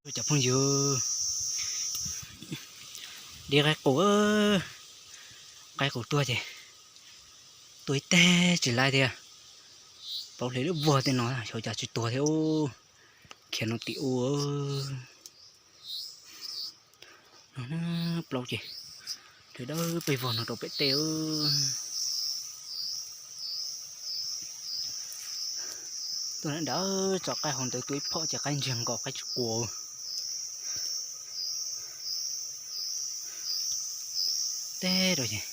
Cov phooj ywg, dib qaib qus, qaib qus tuag ces tuaj ib teg tsis laib thiab. Plaub hle lub vuag tej no xyov cas tsis tuag thiab ub. Khiav no tim ub. No plaub ces dawb dawb pes vog no rau pem tej. Tuaj nrad tso qaib hauv ntawd tuaj ib phom ces qaib ntsiag nkaus qaib tsis quas. Teb rau ces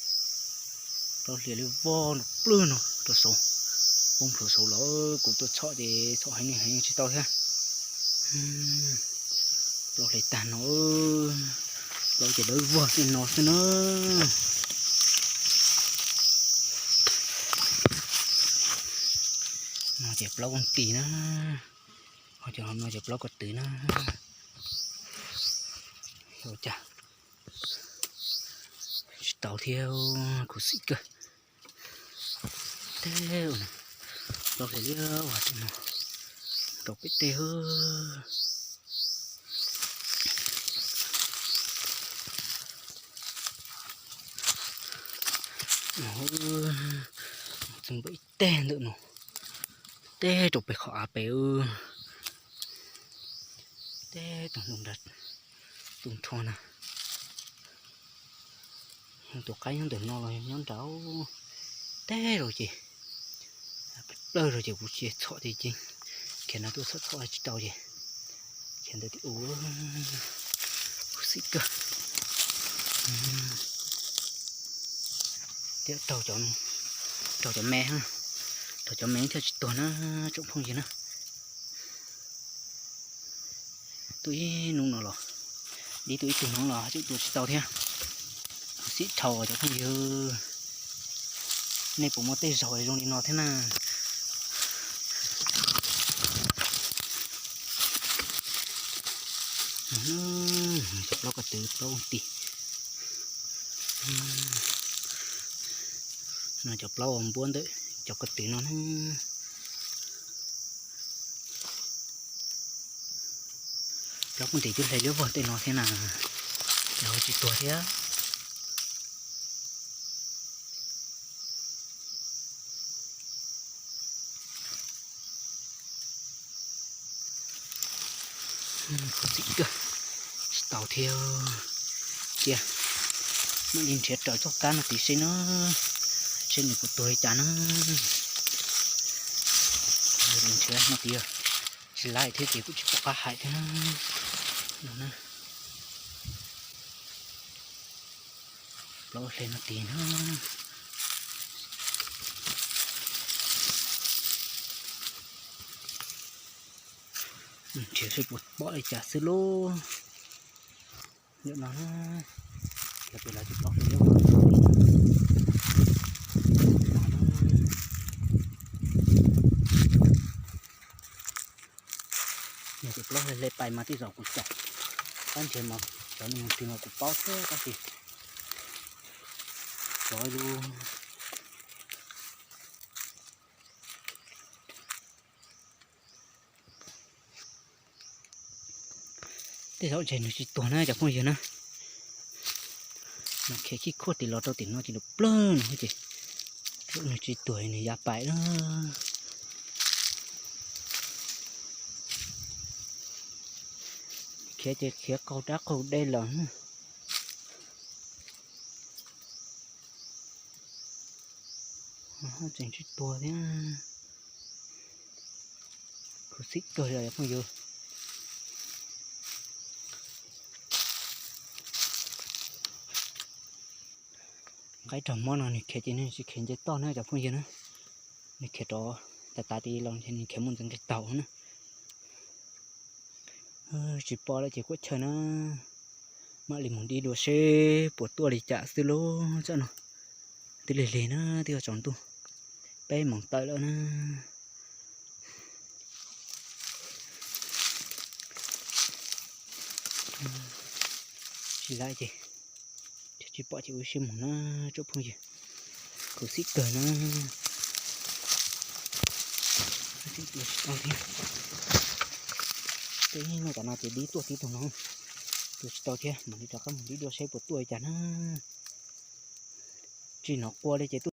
plaub hlia li vog nrov plwg no rau saud, poob plhuav saud los kuv tuaj txhom ces txhom heev heev tsis tau thiab. Plaub hlia tag no, plaub ces dawb vog xwb no xwb na. No ces plaub tis na, ho cov no ces plaub ko tw na. Ua cas tsis tau thiab, khuv xim kawg. Teb, plaub hlia liab vog no rau pem tej. Txog npam ib teg ntawm no, teb rau pem qhov av pem, teb rau ntug nrad, tus nrho na. Tus qaib nyob ntawm no los yog nyob nrad, teb rau ces plawg rau ces kuv cia txhom ces ceev, khiav no tuaj txhom txhom tsis tau ces khiav ntawd tim ub, khuv xim kawg. Thiab raug cov, raug cov me, raug cov me thiaj tsis tuag na, tsoom phooj ywg na. Tuaj ib hnub no los, dib tuaj ib tug no los tseem tua tsis tau thiab. Khuv xim dhau cov phooj ywg, nej puas muaj tej zaug zoo li no thiab na? Cov plaub ko tw plaub tis, no cov plaub uas npuab ntawm cov ko tw no na. Plaub kuj ntim cub hle liab vog tej no thiab na, los tsis tuag thiab. Khuv xim kawg, tsis tau thiab. Cia mam li nrhiav raws txoj kab no tid seb na, seb nws puas tuag li cas na. Nrhiav no tid tsis laib thiab ces kuj tsis pom qab hais thiab na. No na, plaub hle no tid na. Nrhiav seb puas pom li cas xwb lauj. Ntawm no na, los pem lawv cov plaub hle liab vog. Yog cov plaub hle hle pais mas tej zaum kuv caum, tab nrhiav mas cov nws mus twg mas kuv paub thiab tab sis cov lub Tej zaum ntshe nws tsis tuag na cov phooj ywg na. Mas khiav khib khuaj tim los rau tim no ces nws plawg no ces nws tsis tuag nws ya pais na. Khiav ces khiav qaug dab qaug dej lawm. Tseem tsis tuag thiab. Khuv xim kawg li cov phooj ywg. Qaib raug mob no nws khiav ces nws tsis khiav nce toj na cov phooj ywg na. Nws khiav rov tas tas tid los nws khiav mus ntawm nqis taug na. Tsis pom lawm ces kuaj chaw na. Mam li mus dib dua seb puas tuaj li cas xwb lauj. Tsam no twb lig lig na, twb yuav tsaus ntuj peb moos tawm lawm na. Tsis laib ces, tsis pom ces ua siab mus na tsoom phooj ywg. Khuv xim kawg na. Tsis tau thiab. Tej hnub tam no ces dib tuaj tib tug no, tua tsis tau thiab, mam li rov qab mus dib dua saib puas tuaj li cas na. Tsis hnov qua li ces